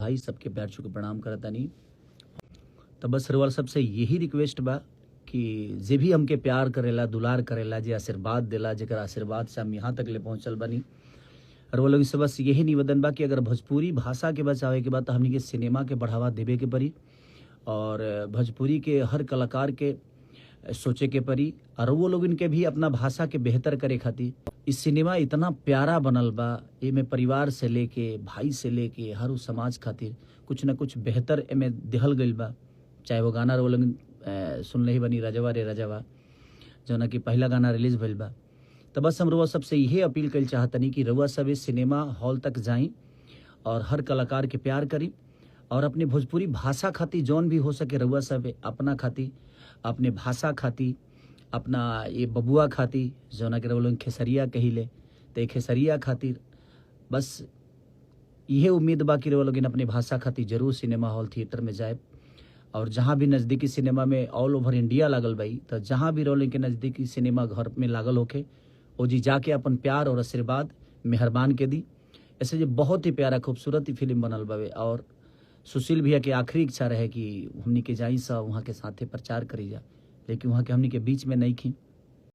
भाई सबके पैर छू के प्रणाम करतानी। तो बस रउआ सबसे यही रिक्वेस्ट बा कि जे भी हमके प्यार करेला, दुलार करेला, जे आशीर्वाद देला, जेकर आशीर्वाद से हम यहाँ तक ले पहुँचल बनी, रउआ लोग से बस यही निवेदन बा कि अगर भोजपुरी भाषा के बचावे के बा तो हमनी के सिनेमा के बढ़ावा देवे के पड़ी और भोजपुरी के हर कलाकार के सोचे के पड़ी और वो लोग इनके भी अपना भाषा के बेहतर करे खातिर। इस सिनेमा इतना प्यारा बनल बा, एमे परिवार से लेके भाई से लेके हर उ समाज खातिर कुछ न कुछ बेहतर एमे दिहल गइल बा। चाहे वो गाना वो लोग सुनले ही बनी रजवा रे रजवा, जौना कि पहला गाना रिलीज भइल बा। तो बस हम रउआ सबसे यही अपील कइल चाहतनी कि रउआ सब इस सिनेमा हॉल तक जाई और हर कलाकार के प्यार करी और अपने भोजपुरी भाषा खातिर जौन भी हो सके रउआ सब अपना खातिर, अपने भाषा खातिर, अपना ये बबुआ खातिर, जौना कि रउआ लोग खेसरिया कहिले तो ये खेसरिया खातिर बस यह उम्मीद बा कि रउआ लोगिन अपने भाषा खातिर जरूर सिनेमा हॉल थिएटर में जाए और जहाँ भी नज़दीकी सिनेमा में ऑल ओवर इंडिया लागल बाई, तो जहाँ भी रउआ के नज़दीकी सिनेमा घर में लागल होखे ओ जी जाके अपन प्यार और आशीर्वाद मेहरबान के दी। ऐसे जो बहुत ही प्यारा खूबसूरत ही फिल्म बनल बावे और सुशील भैया के आखिरी इच्छा रहे कि हमनी के जाई सा वहाँ के साथे प्रचार करी जा, लेकिन वहाँ के हमनी के बीच में नहीं खी।